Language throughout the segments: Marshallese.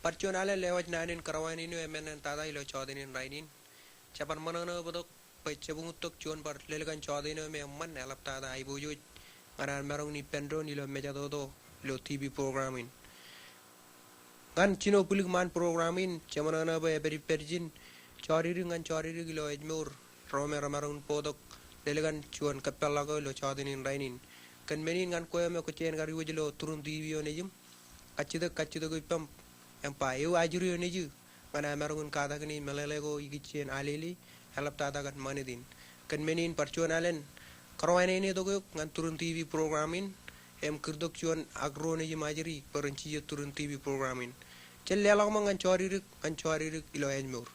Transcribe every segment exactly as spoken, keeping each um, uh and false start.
Bar juon alen lewōj naan in kōrọwān eo emān tata ilo jọteen in rainin. Jeban ṃōṇōṇō bōktok bwe jebuñuttok juon bar lelkan jọteen eo me eṃṃan eḷaptata aiboojoj ñan an maroñ in ippān doon ilo mejatoto ilo T V program in. Ñan jino bwilōk ṃaan program in, jeṃōṇōṇō bwe epād ippād ijin jọdiddik ñan jọdiddik ilo ājmour ro me remaroñ in bōktok lelkan juon kōppeḷḷọk eo ilo jọteen in rainin. Kōn men in ñan kwe eo me kwōj jañin kar iwōj ilo turin T V eo nejūṃ, kajjitōk, kajjitōk ippaṃ im ba ewi ajri eo nejū ñan amaroñ in katakin meḷeḷe ko ikijjien alele eḷaptata kōn ṃanit in. Kōn men in bar juon alen kōrọwānene tok eok ñan turin T V program in im kūrtok juon ak ruo nejūṃ ajri bwe ren jijet turin T V program in. Jen leḷọk ṃōk ñan jọdiddik ñan jọdiddik ilo ājmour.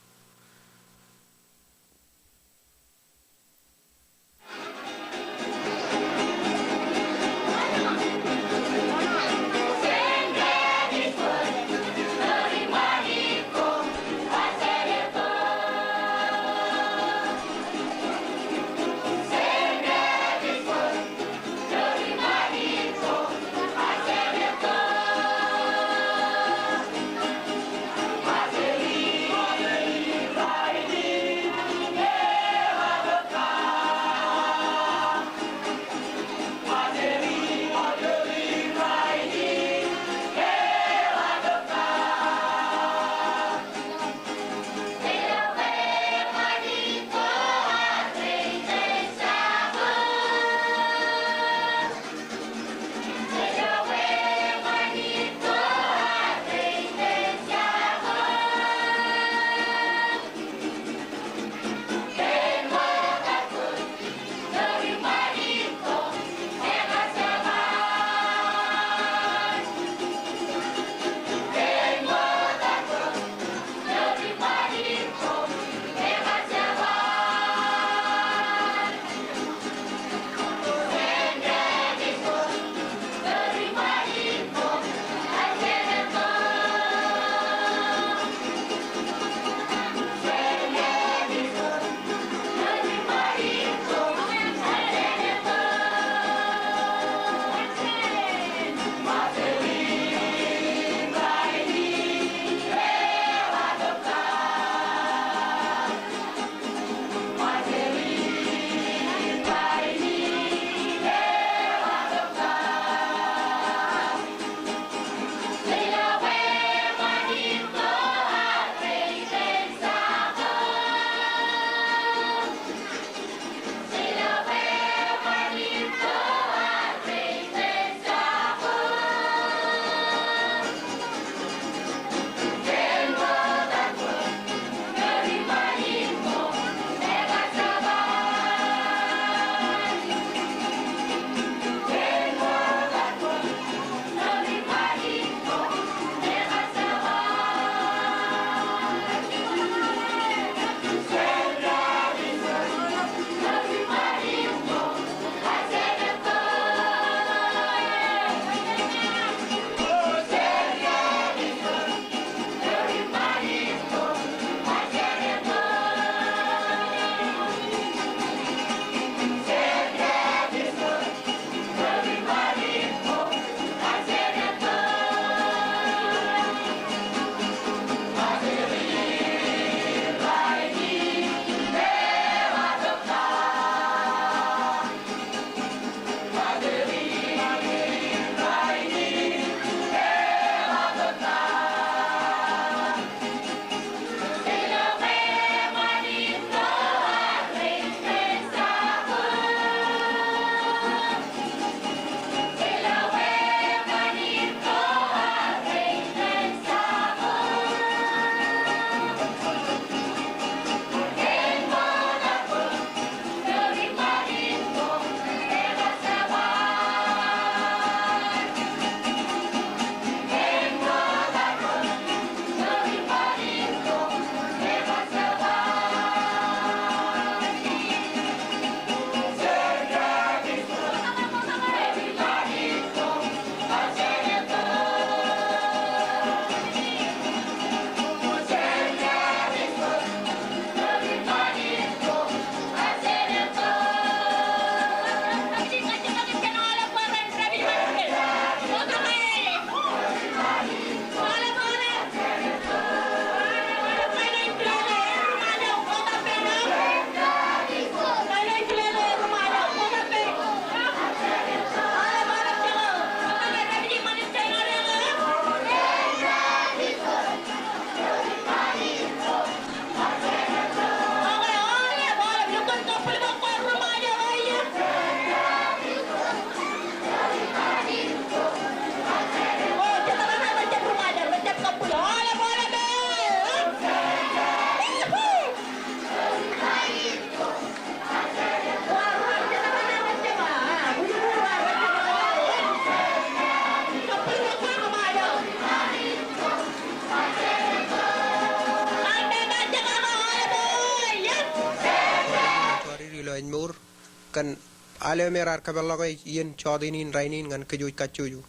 kōn aolep me raar kōpeḷḷọke iien jọteen in rainin ñan kōj kajjojo.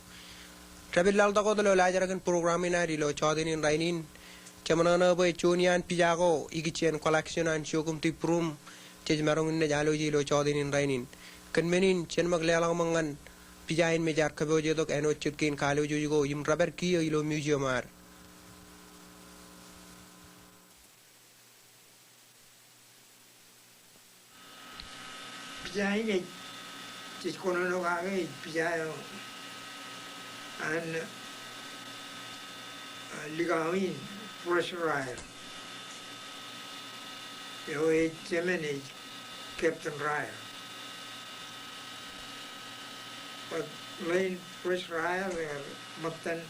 Dāpin laḷtak wōt ilo laajrak in program in ad ilo jọteen in rainin. Jeṃḷọk ṇe bwe juon iaan pija ko ikijjien collection an Jokum Tibrum jej maroñ in naaj aloje ilo jọteen in rainin. Kōn men in, jen ṃōk leḷọk ṃōk ñan pija in me jaar kōpoojetok āinwōt jet kein kalooj ko im rej pād kiiō ilo museum ad. Pija in ej, jej kōnono kake ej pija eo an, ah, likao in Fritz Ryer. Eo ej jemān ej Captain Ryer. Bōtab ḷein Fritz Ryer ear ṃōttan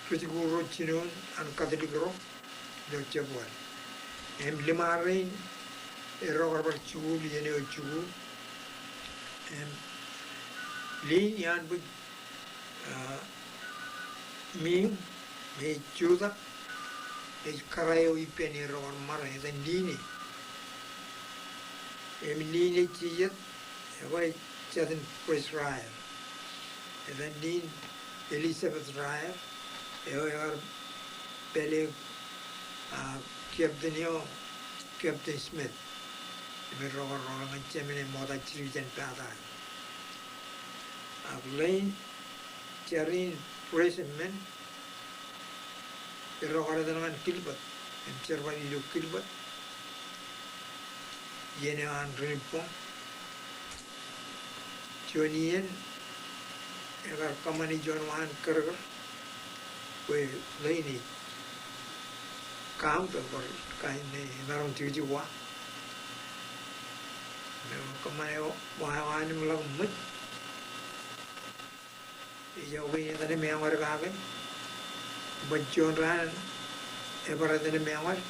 ri-jikuuḷ ro jinoin an Katlik ro ilo Jepwōd. Im liṃa rein erro kar bar jikuuḷ iien eo jikuuḷ. Im Lin iaan bwe, ah, Miiñ me ej Juda ej kōrā eo ippān erro kar ṃare, etan Lin e. Im Lin ej jijet, ekwe ej jatin Fritz Ryer. Etan Lin Elizabeth Ryer, eo ekar pāleik, ah, Captain eo, Captain Smith. Im erro kar rool ñan Jemān im ṃokta jidik jān Pātaaḷ. Ak ḷein jar in Fritz eṃṃan, erro kar etal ñan Kilbōt, im jerbal ilo Kilbōt iien eo an Ri-Nibboñ. Juon iien, ekar kōṃṃane juon waan kōrkōr bwe ḷein ej kaam, bwe bar kain ṇe emaroñ jekjek wa. Im kōṃṃane wa eo an im ḷak ṃōj. Ejako kein etan im eṃṃan kake. Bwe juon raan ebar etan im eṃṃan.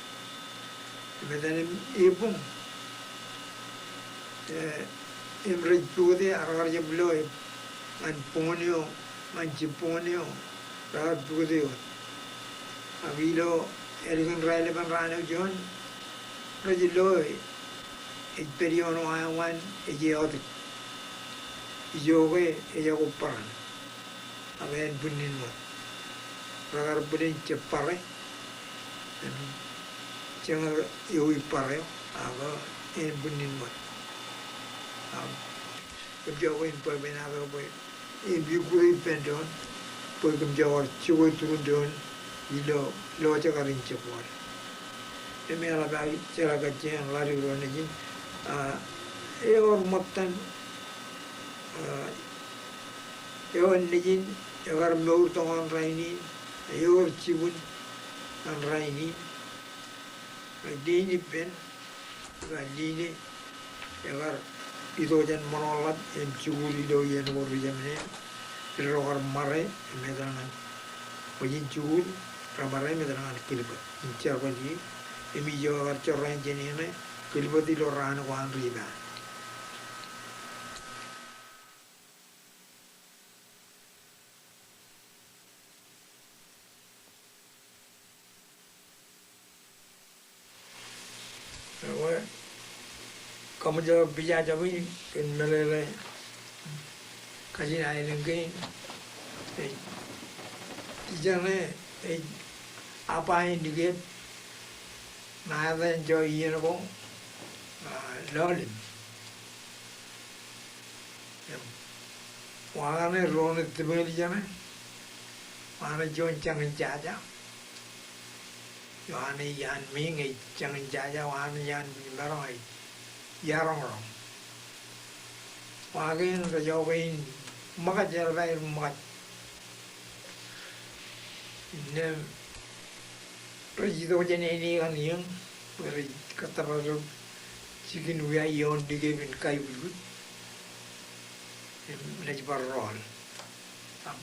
Im etan im ebuñ. Eh, im rej pukot e, raar jab lo e ñan buñōn eo, ñan jibbuñōn eo raar pukot e wōt. Ak ilo ālikin raelepen raan eo juon, rej lo e ej pād ioon wa eo an ej eọtik. Ijoke ejako bōran. Ak ānbwinnin wōt. Rekar bōlen jab bōre. Im jeñe ewi bōre eo, ak ānbwinnin wōt. Ak kōmjọ kein bwebwenato bwe im ikkure ippān doon bwe kōmjọ kar jokwe turun doon ilo lọjek ad in Jepwōd. Im eḷap aō jeḷā kajjien ḷadik ro nejin, ah, ewōr ṃōttan, ah, ewōr nejin ekar mour tok ñan rainin, ewōr jibwin ñan rainin. Ḷein ippān, ḷein e, ekar itok jān ṃōṇōḷḷap im jikuuḷ ilo iien ko ri-jemān e, erro kar ṃare im etal ñan, bwe jen jikuuḷ, reṃare im etal ñan Kilbōt im jerbal ie, im ijo ekar jorrāān jān eṇ, Kilbōt ilo raan ko an ri-ippān. Ekwe, kōṃṃool pija jab in kōn meḷeḷe kajin aelōñ kein. Ej, ijeṇe ej Abba in Dikep, ṇa etan ijo iien ko, ah, Lọlim. Im, wa kaṇe ro ṇe tipeñel ijeṇe, wa ṇe juon jañin jaja. Eo an ej iaan Miiñ ej jañin jaja, wa ṇe iaan Maroñ ej iaroñroñ. Wa kein rej iọkwe in ṃōkaj, eḷap aer ṃōkaj. Innām rej itok jān āne kaṇ iiō, bwe rej kōttōpar jikin wia ioon Dikep in kaibwijbwij. Im naaj bar rọọl. Ak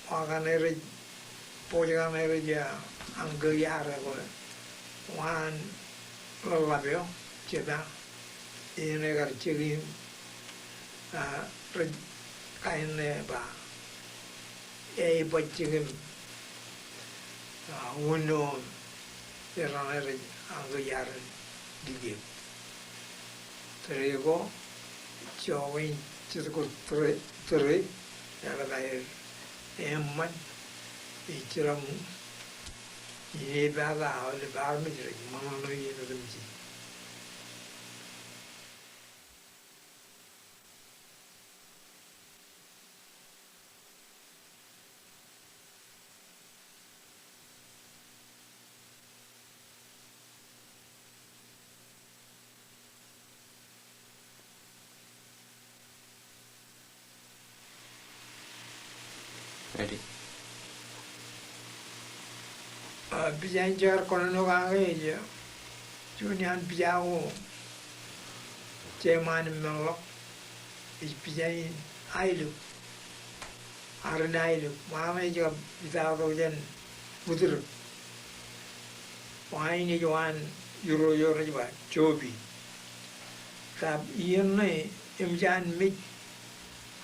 wa kaṇe rej, bwe kaṇe rej, ah, añkō iar ekwe. Waan ḷōḷḷap eo, jeba, eṇ ekar jekūṃ, ah, rej kain ṇe ba, eibajjek im, ah, uno, eran rej añkō iar in Dikep. Tōre ko, Joñan Jetōb Kwōj Tōre, Tōre, eḷap aer eṃṃan, ej jiroñ in epata aolep armej rej ṃōṇōṇō iien otemjej. Ready. A, pija in jaar kōnono kake ej, juon iaan pija ko jeṃaan im meḷọk, ej pija in aelōñ. Aren aelōñ, wa ṇe ej kab itato jān Bwitōrōk. Wa in ej waan irooj eo rej ba Jobi. Kab iien ṇe eṃōj an mej,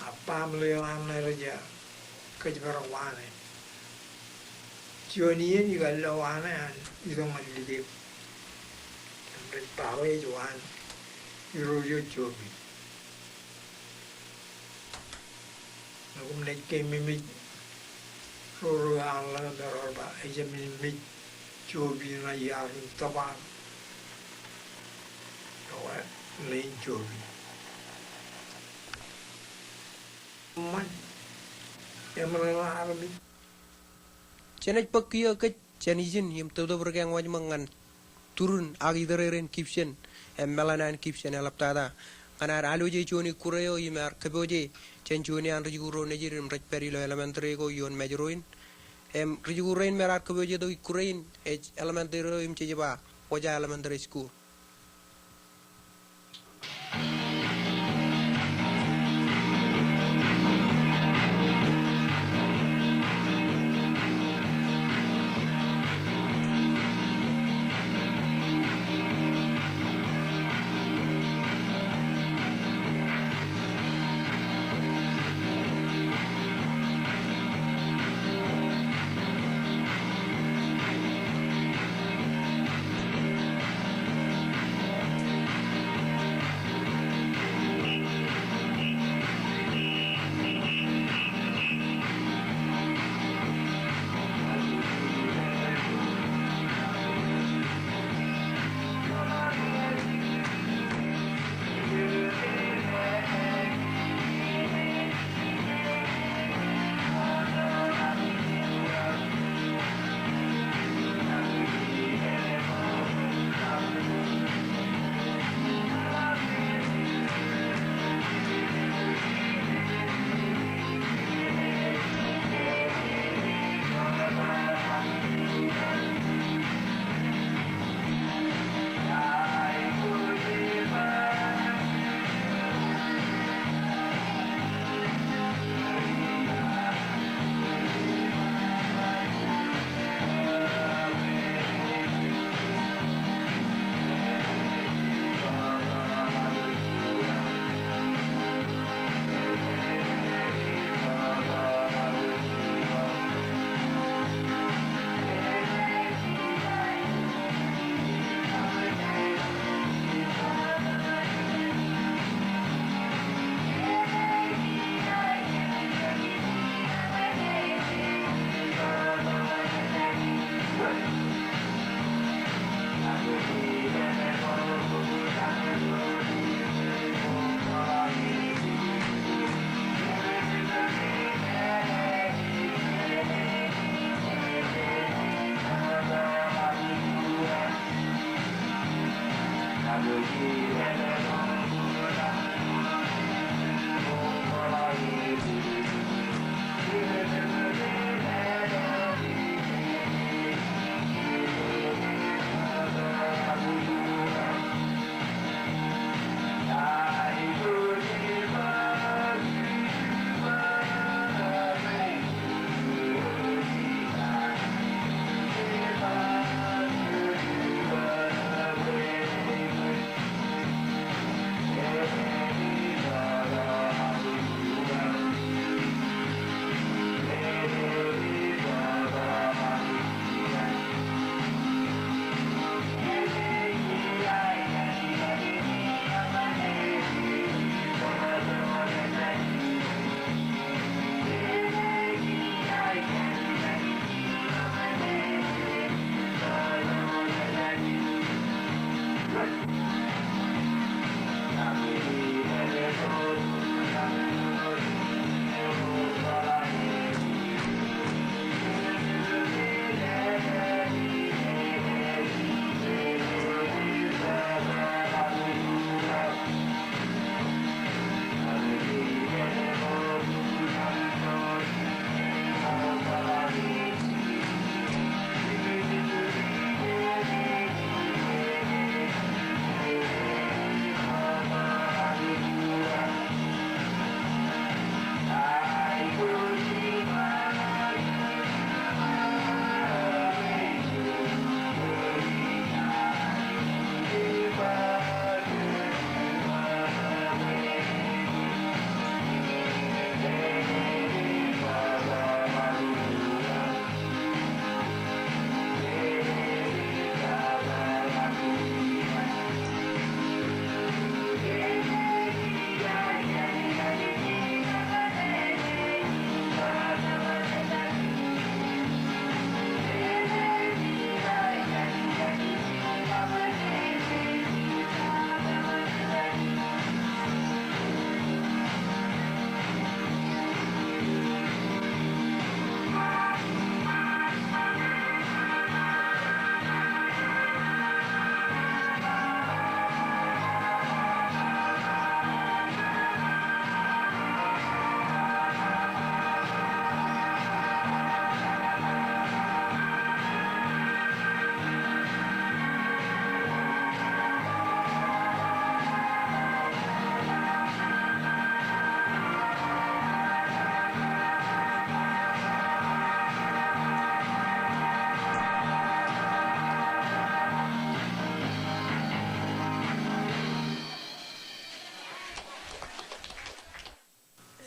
a baaṃle eo an ṇe rej kōjparok wa ṇe. Juon iien ikar lo wa ṇe an itok ñan likep. Im rej ba ej waan irooj eo Jobi. Ñe koṃ naaj keememej roro eo an ḷōñ im erreo rej ba, ejāmin mej Jobi ṇa iar im tōpar. Ekwe, ḷein Jobi. Eṃṃan, eṃṃan armej. Jenaaj bōk kiiō kōj jān ijin im tōptōp ri-kōṃṃan ṃōk ñan turun ak itōrerien Gibson, im meḷan an Gibson eḷaptata ñan ad aloje juon ikkure eo im ear kōpooje jān juon iaan ri-jikuuḷ ro nejid im rej pād ilo elementary ko ioon Mājro in. Im ri-jikuuḷ rein me raar kōpooje tok ikkure in ej elementary eo im jej ba Wōja Elementary School.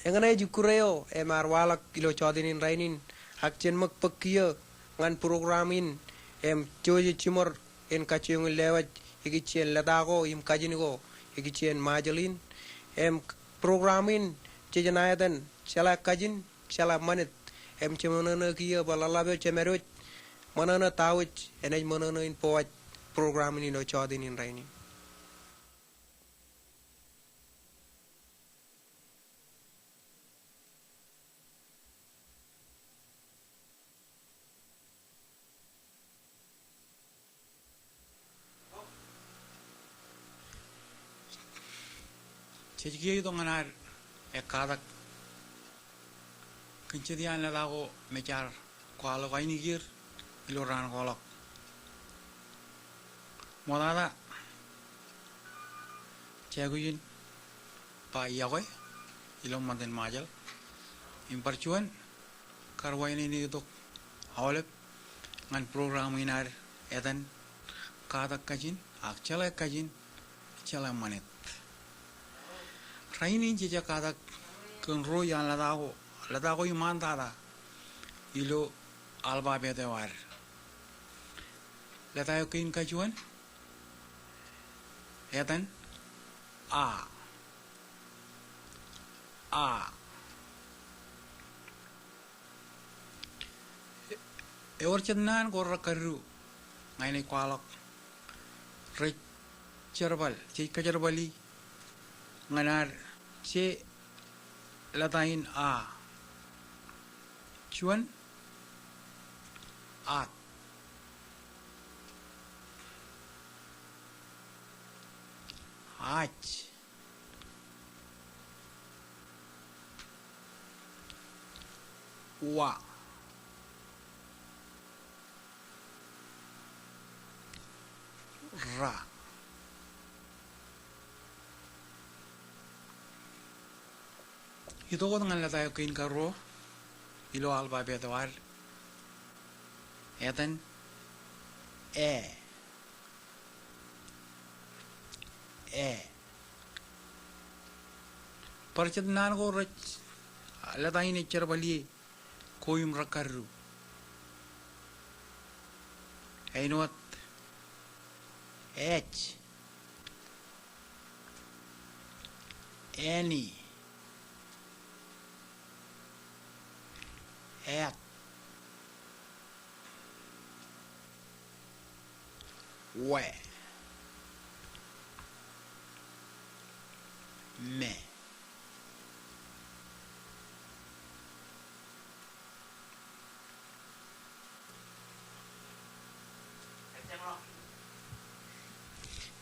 Eñṇe ej ikkure eo im ear waḷọk ilo jọteen in rainin, ak jen ṃōk bōk kiiō ñan program in im jouj jiṃor in kajjioñ in lewōj ikijjien lōta ko im kajin ko ikijjien Ṃajeḷ in. Im program in jej ṇa etan Jeḷā Kajin, Jeḷā Ṃanit. Im jeṃōṇōṇō kiiō bwe ḷōḷḷap eo Jemedwōj ṃōṇōṇō ta wōj enaaj ṃōṇōṇō in bōwaj program in ilo jọteen in rainin. Jej kiiō itok ñan ad ekkatak kōn jet iaan lōta ko me jaar kwaḷọk ainikier ilo raan ko ḷọk. Ṃoktata, jekwe in ba iọkwe ilo ṃantin Ṃajeḷ. Im bar juon, karuwainene itok aolep ñan program in ad etan Katak Kajin ak Jeḷā Kajin, Jeḷā Ṃanit. Rainin jej ekkatak kōn ruo iaan lōta ko, lōta ko iṃaantata ilo alpabet eo ad. Lōta eo kein kajuon etan a. A. Ewōr jet naan ko rekadu ña inaaj kwaḷọk rej jerbal, jej kōjerbali ñan ad je lōta in a. Juon, at. Aj. Wa. Ra. Itok wōt ñan lōta eo kein karuo ilo alpabet eo ad. Etan e. E. Bar jet naan ko rej, lōta in ej jerbal ie ko im rekadu. Āinwōt ej. Eni. Et. We. Me.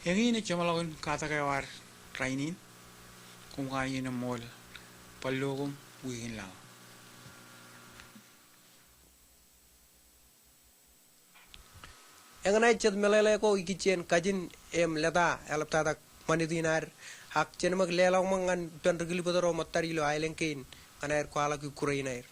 Eñin ej jeṃḷọkin katak eo ad rainin. Koṃ kar iien eṃṃool. Bar lo koṃ wiik in laḷ. Eñṇe jet meḷeḷe ko ikijjien kajin im lōta eḷaptata ṃanit in ad, ak jen ṃōk leḷọkṃōk ñan ippān ri kilbōtōd ro ṃōttad ilo aelōñ kein ñan aer kwaḷọk ikkure in aer.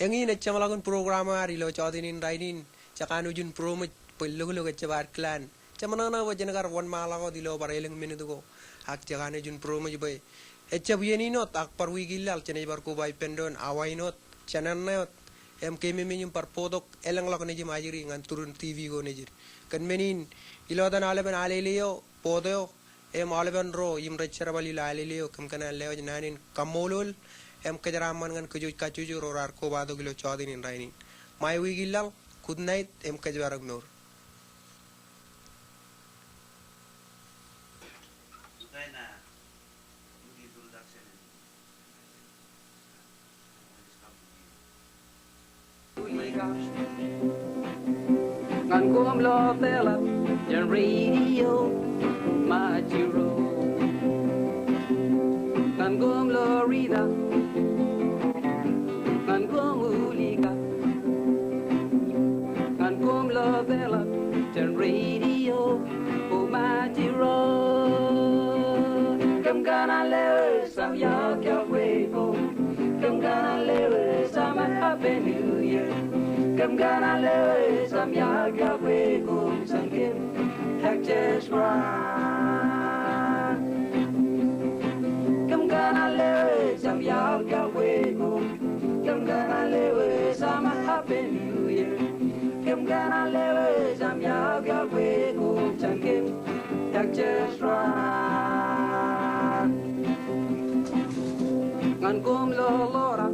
Eñin ej jeṃḷọkin program eo ad ilo jọteen in rainin, jekanooj in būroṃōj bwe lōklōk ejjab ad kilaan. Jeṃaṇōṇō bwe jen kar wōnṃaanḷọk wōt ilo bar elōñ minit ko. Ak jekanooj in būroṃōj bwe ejjab iien in wōt ak bar wiik in laḷ jenaaj bar koba ippān doon awa in wōt, jān ṇe wōt, im keememej im bar bōktok elōñḷọk nejiṃ ajri ñan turin T V ko nejid. Kōn men in, ilo etan aolepen Alele eo, board eo, im aolepen ro im rej jerbal ilo Alele eo, kōm kōṇaan lewōj naan in kaṃṃoolol im kōjeraaṃṃan ñan kōj kajjojo ro raar kobatok ilo jọteen in rainin. Ṃae wiik in laḷ, good night, im kōjparok mour. Ñan koṃ ilo Tellep jān Radio Majuro. Ñan koṃ ilo Rita. Ñan koṃ Ulika. Ñan koṃ ilo Tellep jān Radio Majuro. Kōm kōṇaan lewōj Sam Yokwe ko. Kōm kōṇaan lewōj Sam Happy New Year. Kōm kōṇaan lewōj Sam Yokwe ko. Sam kōm, Texas Rock. Kōm kōṇaan lewōj Sam Yokwe ko. Kōm kōṇaan lewōj Sam Happy New Year. Kōm kōṇaan lewōj Sam Yokwe ko. Sam kōm, Texas Rock. Ñan koṃ ilo Lora.